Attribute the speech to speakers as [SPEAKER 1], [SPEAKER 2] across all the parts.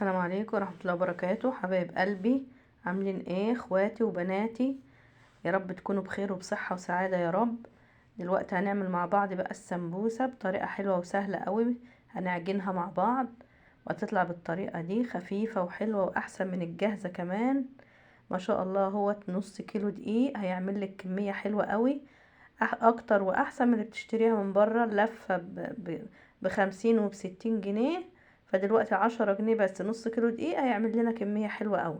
[SPEAKER 1] السلام عليكم ورحمة الله وبركاته. حبايب قلبي، عاملين ايه اخواتي وبناتي؟ يا رب تكونوا بخير وبصحة وسعادة يا رب. دلوقتي هنعمل مع بعض بقى السمبوسة بطريقة حلوة وسهلة قوي، هنعجنها مع بعض وهتطلع بالطريقة دي خفيفة وحلوة واحسن من الجاهزة كمان ما شاء الله. هو نص كيلو دقيق هيعمل لك كمية حلوة قوي، اكتر واحسن من اللي بتشتريها من بره. اللفة ب50 وبستين جنيه، فدلوقتي 10 جنيه بس نص كيلو دقيق هيعمل لنا كمية حلوة قوي.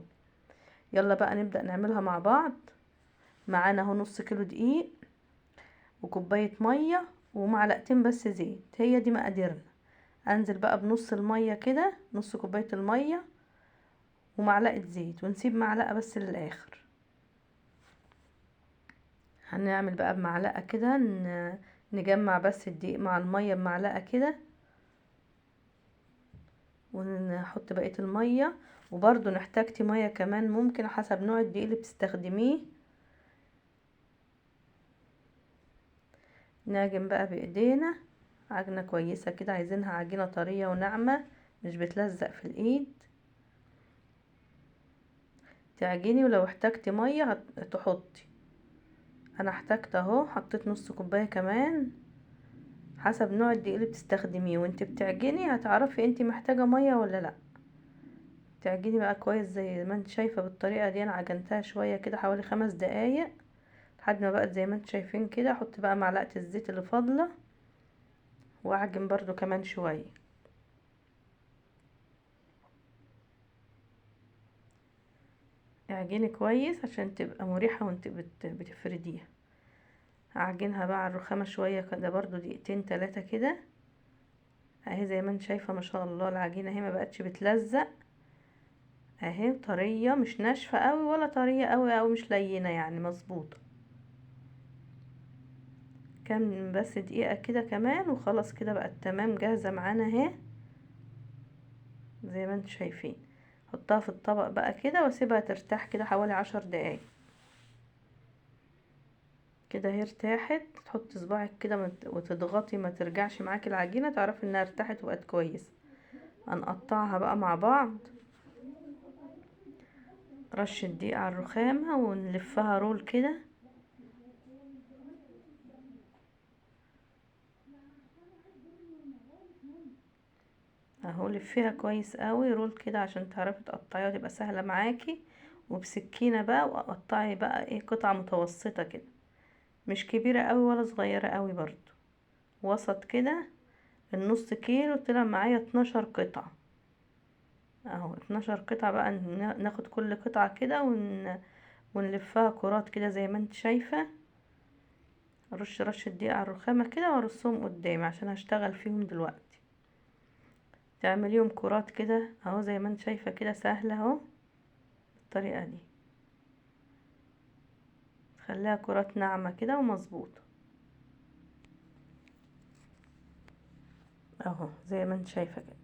[SPEAKER 1] يلا بقى نبدأ نعملها مع بعض. معانا اهو نص كيلو دقيق وكوباية مية ومعلقتين بس زيت، هي دي مقاديرنا. انزل بقى بنص المية كده، نص كوباية المية ومعلقة زيت، ونسيب معلقة بس للآخر. هنعمل بقى بمعلقة كده، نجمع بس الدقيق مع المية بمعلقة كده، ونحط بقية المية. وبرضو نحتاجتي مية كمان، ممكن حسب نوع الدقيق اللي بتستخدميه. نعجن بقى بايدينا عجنة كويسة كده، عايزينها عجينة طرية وناعمة مش بتلزق في الايد. تعجني، ولو احتاجتي مية تحطي. انا احتاجت اهو، حطيت نص كوباية كمان حسب نوع الدقيق اللي بتستخدميه. وانت بتعجني هتعرفي انت محتاجة مية ولا لا. تعجني بقى كويس زي ما انت شايفة بالطريقة دي. انا عجنتها شوية كده حوالي 5 دقايق لحد ما بقت زي ما انت شايفين كده. احط بقى معلقة الزيت اللي فاضلة واعجن برضو كمان شوية. اعجني كويس عشان تبقى مريحة وانت بتفرديها. هعجنها بقى على الرخامة شوية كده برضو دقيقتين تلاتة كده. اهي زي ما انت شايفة ما شاء الله العجينة اهي ما بقتش بتلزق، اهي طرية مش ناشفة قوي ولا طرية قوي او مش لينة، يعني مظبوطة. كام بس دقيقة كده كمان وخلاص كده بقت تمام جاهزة معانا اهي زي ما انتم شايفين. حطها في الطبق بقى كده واسيبها ترتاح كده حوالي 10 دقايق كده. هي ارتاحت، تحطي صباعك كده وتضغطي ما ترجعش معاكي العجينة، تعرفي انها ارتاحت وبقت كويسة. هنقطعها بقى مع بعض. رشة دقيق على الرخامة ونلفها رول كده. اهو لفيها كويس قوي رول كده عشان تعرفي تقطعيها وتبقى سهلة معاكي. وبسكينة بقى وقطعي بقى ايه قطعة متوسطة كده، مش كبيرة قوي ولا صغيرة قوي برضو، وسط كده. النص كيلو طلع معايا 12 قطعة اهو، 12 قطعة بقى. ناخد كل قطعة كده ونلفها كرات كده زي ما انت شايفة. ارش رشة دقيق على الرخامة كده وارصهم قدامي عشان هشتغل فيهم دلوقتي. تعمليهم كرات كده اهو زي ما انت شايفة كده، سهلة اهو بالطريقة دي. خليها كرات ناعمة كده ومظبوطة اهو زي ما انت شايفة كده.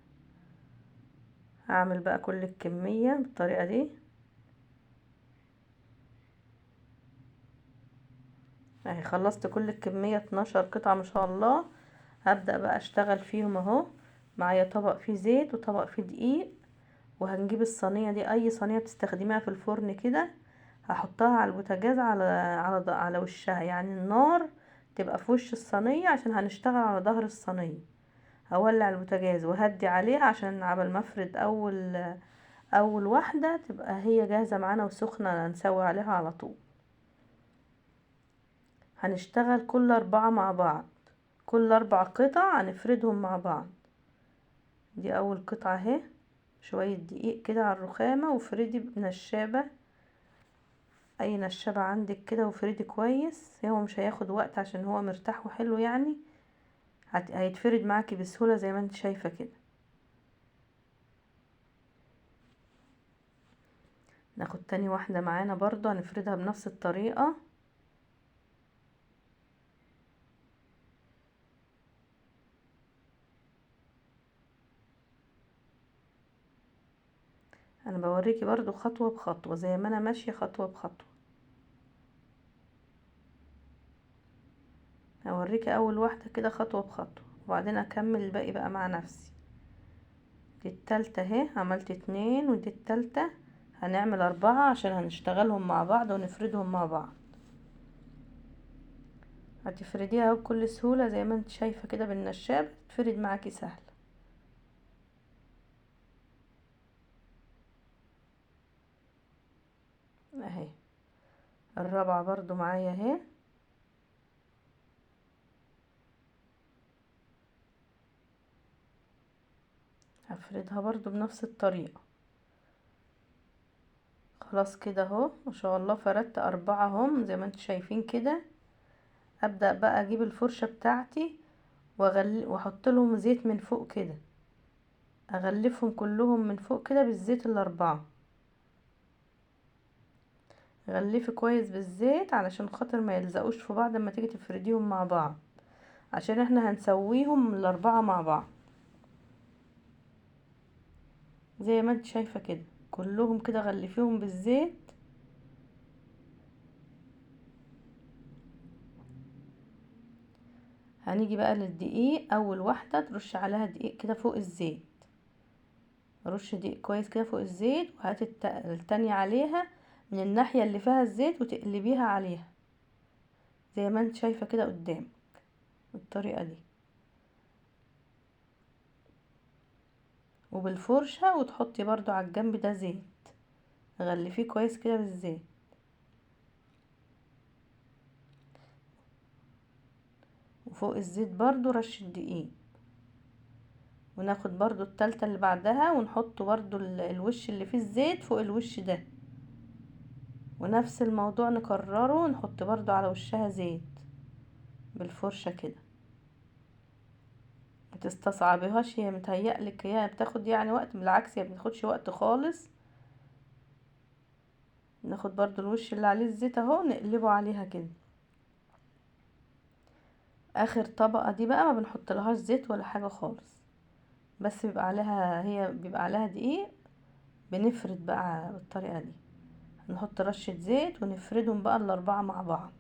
[SPEAKER 1] هعمل بقى كل الكمية بالطريقة دي اهي. خلصت كل الكمية 12 قطعة ما شاء الله. هبدأ بقى اشتغل فيهم اهو. معايا طبق فيه زيت وطبق فيه دقيق، وهنجيب الصينية دي، اي صينية بتستخدميها في الفرن كده، هحطها على البوتاجاز على وشها، يعني النار تبقى في وش الصينية عشان هنشتغل على ظهر الصينية. هولع البوتاجاز وهدي عليها عشان عبل ما افرد اول واحدة تبقى هي جاهزة معانا وسخنة نسوي عليها على طول. هنشتغل كل 4 مع بعض، كل 4 قطع هنفردهم مع بعض. دي اول قطعة اهي، شوية دقيق كده على الرخامة وفردي بنشابة، اي نشابة عندك كده، وفردي كويس. هو مش هياخد وقت عشان هو مرتاح وحلو، يعني هيتفرد معاكي بسهولة زي ما انت شايفة كده. ناخد تاني واحدة معانا برضو هنفردها بنفس الطريقة. انا بوريكي برضو خطوة بخطوة زي ما انا ماشية خطوة بخطوة. هوريكي اول واحدة كده خطوة بخطوة وبعدين اكمل الباقي بقى مع نفسي. دي دي التالتة اهي، عملت 2 ودي التالتة، هنعمل 4 عشان هنشتغلهم مع بعض ونفردهم مع بعض. هتفرديها بكل سهولة زي ما انت شايفة كده بالنشاب، تفرد معاكي سهل. اهي الرابعة برضو معايا اهي. هفردها برضو بنفس الطريقة. خلاص كده اهو ما شاء الله فردت 4 اهم زي ما انتم شايفين كده. ابدأ بقى اجيب الفرشة بتاعتي واحط لهم زيت من فوق كده، اغلفهم كلهم من فوق كده بالزيت ال4. غلفي كويس بالزيت علشان خاطر ما يلزقوش في بعض لما تيجي تفرديهم مع بعض، عشان احنا هنسويهم ال4 مع بعض زي ما انت شايفة كده. كلهم كده غلفيهم بالزيت. هنيجي بقى للدقيق. اول واحدة ترش عليها دقيق كده فوق الزيت، رش دقيق كويس كده فوق الزيت، وهات التانية عليها من الناحية اللي فيها الزيت وتقلبيها عليها زي ما انت شايفة كده قدامك بالطريقة دي، وبالفرشة، وتحطي برضو على الجنب ده زيت، غلفيه كويس كده بالزيت. وفوق الزيت برضو رشة دقيق. وناخد برضو التالتة اللي بعدها ونحط برضو الوش اللي فيه الزيت فوق الوش ده، ونفس الموضوع نكرره، نحط برضو على وشها زيت بالفرشة كده. ما تستصعبيهاش، هي متهيألك هي بتاخد يعني وقت، بالعكس هي بتاخدش وقت خالص. ناخد برضو الوش اللي عليه الزيت اهو نقلبه عليها كده. اخر طبقة دي بقى ما بنحط لهاش زيت ولا حاجة خالص، بس بيبقى عليها، هي بيبقى عليها دقيق. بنفرد بقى بالطريقة دي، نحط رشة زيت ونفردهم بقى ال4 مع بعض،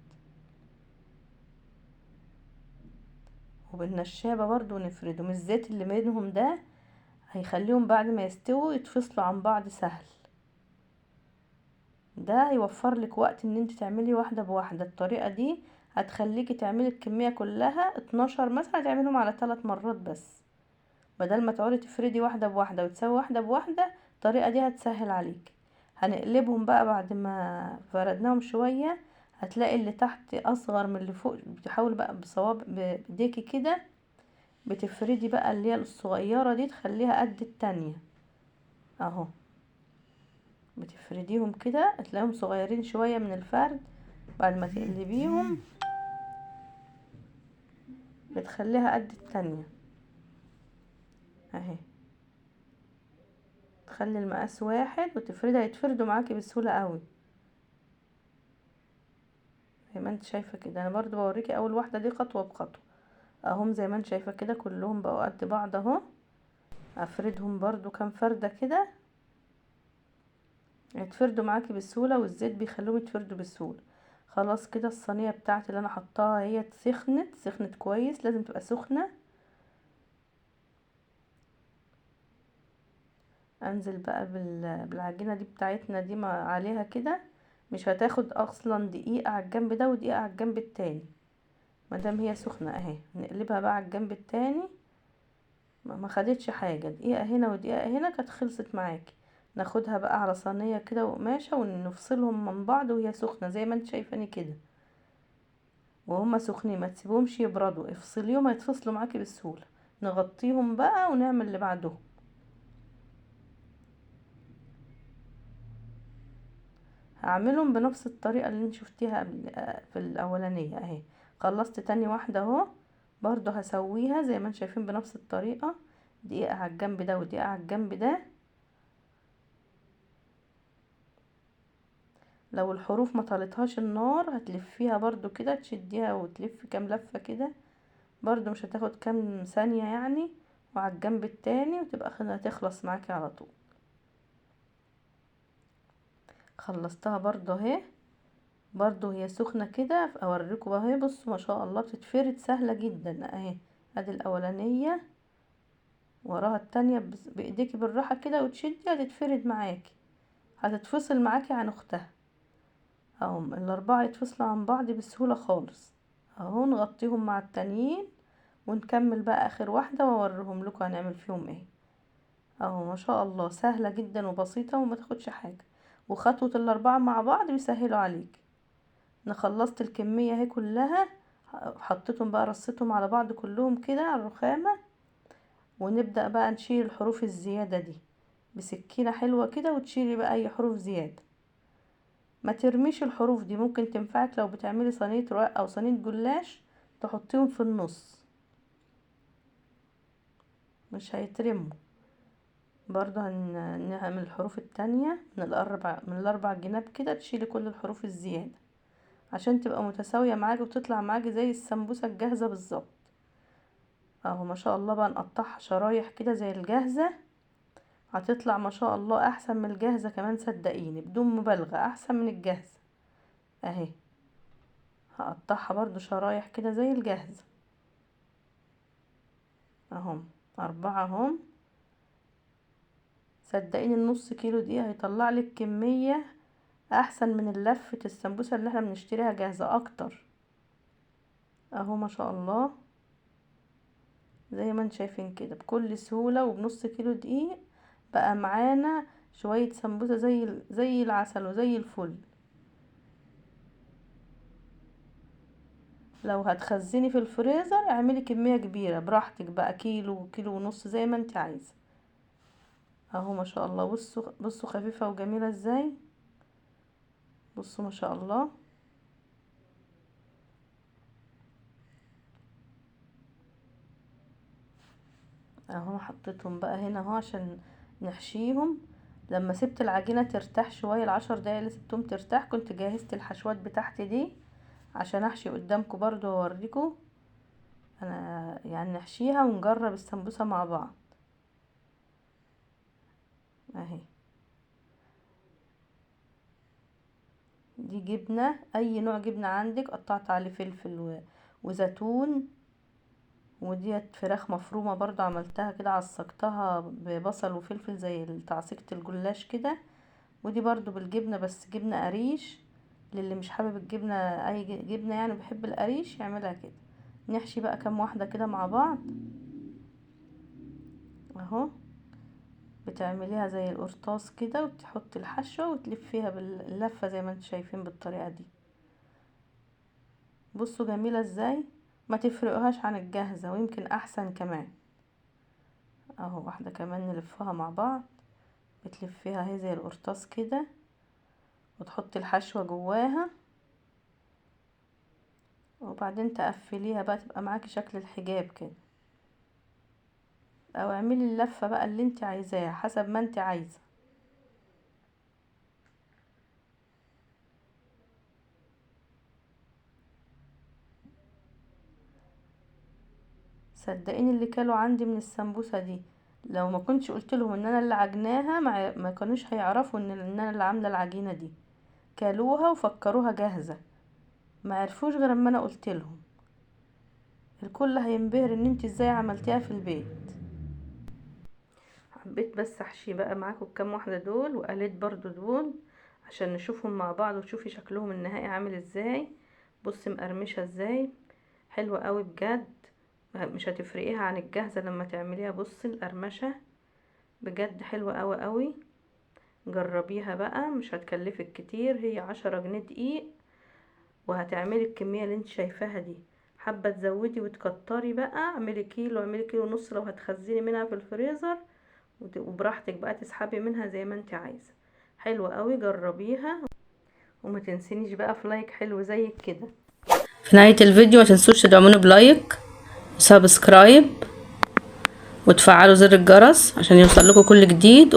[SPEAKER 1] وبالنشابة برضو نفردهم. الزيت اللي بينهم ده هيخليهم بعد ما يستووا يتفصلوا عن بعض سهل. ده هيوفر لك وقت ان انت تعملي واحدة بواحدة. الطريقة دي هتخليكي تعملي الكمية كلها 12 مثلا، هتعملهم على 3 مرات بس، بدل ما تقعدي تفردي واحدة بواحدة وتسوي واحدة بواحدة. الطريقة دي هتسهل عليك. هنقلبهم بقى بعد ما فردناهم شوية، هتلاقي اللي تحت اصغر من اللي فوق. بتحاول بقى بصواب بايديكي كده بتفردي بقى اللي هي الصغيرة دي، تخليها قد التانية اهو. بتفرديهم كده هتلاقيهم صغيرين شوية من الفرد. بعد ما تقلبيهم بتخليها قد التانية اهي، تخلي المقاس واحد وتفردها، يتفردوا معاكي بسهولة قوي زي ما انت شايفة كده. انا برضو بوريكي اول واحدة دي خطوة بخطوة اهم زي ما انت شايفة كده، كلهم بقوا قد بعض اهو. افردهم برضو كام فردة كده، يتفردوا معاكي بسهولة، والزيت بيخلوهم يتفردوا بسهولة. خلاص كده الصينية بتاعتي اللي انا حطاها هي سخنت، سخنت كويس، لازم تبقى سخنة. انزل بقى بالعجينة دي بتاعتنا دي مع عليها كده، مش هتاخد اصلا دقيقة على الجنب ده ودقيقة على الجنب التاني مادام هي سخنة اهي. نقلبها بقى على الجنب التاني، ما خدتش حاجة، دقيقة هنا ودقيقة هنا كانت خلصت معاكي. ناخدها بقى على صينية كده وقماشة ونفصلهم من بعض وهي سخنة زي ما انت شايفاني كده، وهما سخنين ما تسيبهمش يبردوا، افصليهم هيتفصلوا معاكي بسهولة. نغطيهم بقى ونعمل اللي بعدهم. هعملهم بنفس الطريقة اللي انت شفتيها قبل في الاولانية اهي. خلصت تاني واحدة اهو، برضو هسويها زي ما انتم شايفين بنفس الطريقة، دقيقة على الجنب ده ودقيقة على الجنب ده. لو الحروف ما طالتهاش النار هتلفيها برضو كده، تشديها وتلف كام لفة كده برضو، مش هتاخد كام ثانية يعني، وعلى الجنب التاني، وتبقى هتخلص معاكي على طول. خلصتها برضو اهي، برضو هي سخنة كده اوريكم اهي. بصوا ما شاء الله بتتفرد سهلة جدا اهي. ادي الاولانية وراها التانية بايديكي بالراحة كده وتشدي، هتتفرد معاكي، هتتفصل معاكي عن اختها. اهم الاربعة يتفصلوا عن بعض بسهولة خالص اهو. نغطيهم مع التانيين ونكمل بقى اخر واحدة واوريهم لكم هنعمل فيهم ايه. اهو ما شاء الله سهلة جدا وبسيطة وما تاخدش حاجة، وخطوة الاربعة مع بعض بيسهلوا عليك. انا خلصت الكمية اهي كلها، حطيتهم بقى رصيتهم على بعض كلهم كده على الرخامة. ونبدأ بقى نشيل الحروف الزيادة دي بسكينة حلوة كده، وتشيلي بقى اي حروف زيادة. ما ترميش الحروف دي، ممكن تنفعك لو بتعملي صينية رقاق او صينية جلاش تحطيهم في النص، مش هيترموا. برضو هنعمل الحروف التانية من الاربع جناب كده، تشيلي كل الحروف الزيادة عشان تبقى متساوية معاكي وتطلع معاكي زي السمبوسة الجاهزة بالظبط. اهو ما شاء الله بقى نقطعها شرايح كده زي الجاهزة، هتطلع ما شاء الله احسن من الجاهزة كمان، صدقيني بدون مبالغة احسن من الجاهزة. اهي هقطعها برضو شرايح كده زي الجاهزة اهم، 4 اهم. صدقيني النص كيلو دي هيطلع لك كمية احسن من اللفة السمبوسة اللي احنا بنشتريها جاهزة اكتر. اهو ما شاء الله زي ما انتم شايفين كده بكل سهولة وبنص كيلو دقيق بقى معانا شوية سمبوسة زي العسل وزي الفل. لو هتخزني في الفريزر اعملي كمية كبيرة براحتك بقى، كيلو كيلو ونص زي ما انت عايزة. اهو ما شاء الله، بصوا خفيفة وجميلة ازاي، بصوا ما شاء الله. اهو حطيتهم بقى هنا اهو عشان نحشيهم. لما سبت العجينة ترتاح شوية، ال10 دقايق اللي سبتهم ترتاح، كنت جهزت الحشوات بتاعتي دي عشان احشي قدامكم برضو واوريكم انا، نحشيها ونجرب السمبوسة مع بعض. اهي دي جبنة، اي نوع جبنة عندك، قطعت عليه فلفل وزيتون، وديت فراخ مفرومة برضو عملتها كده، عصقتها ببصل وفلفل زي تعصيقة الجلاش كده. ودي برضو بالجبنة، بس جبنة قريش، للي مش حابب الجبنة اي جبنة بيحب القريش يعملها كده. نحشي بقى كام واحدة كده مع بعض اهو. بتعمليها زي القرطاس كده، وتحطي الحشوة وتلفيها باللفة زي ما انتم شايفين بالطريقة دي. بصوا جميلة ازاي، ما تفرقوهاش عن الجاهزة ويمكن احسن كمان. اهو واحدة كمان نلفها مع بعض، بتلفيها اهي زي القرطاس كده، وتحطي الحشوة جواها، وبعدين تقفليها بقى تبقى معاكي شكل الحجاب كده، او اعملي اللفة بقى اللي انت عايزاها حسب ما انت عايزة. صدقيني اللي كانوا عندي من السمبوسة دي لو ما كنتش قلت لهم ان انا اللي عجناها ما كانوش هيعرفوا ان انا اللي عامله العجينه دي، كلوها وفكروها جاهزه، ما عرفوش غير اما انا قلت لهم. الكل هينبهر ان انت ازاي عملتيها في البيت. حبيت بس احشي بقى معاكم كام واحده دول، وقليت برضو دول عشان نشوفهم مع بعض وتشوفي شكلهم النهائي عامل ازاي. بصي مقرمشه ازاي، حلوه قوي بجد، مش هتفرقيها عن الجاهزه لما تعمليها. بصي القرمشه بجد حلوه قوي قوي، جربيها بقى مش هتكلفك كتير، هي 10 جنيه دقيق وهتعملي الكميه اللي انت شايفاها دي. حابه تزودي وتكتري بقى اعملي كيلو، اعملي كيلو ونص لو هتخزني منها في الفريزر، وبراحتك بقى تسحبي منها زي ما انت عايزه. حلوه قوي، جربيها وما تنسينيش بقى في like حلو زي كده. في نهايه الفيديو ما تنسوش تدعموني ب like و subscribe وتفعلوا زر الجرس عشان يوصل لكم كل جديد.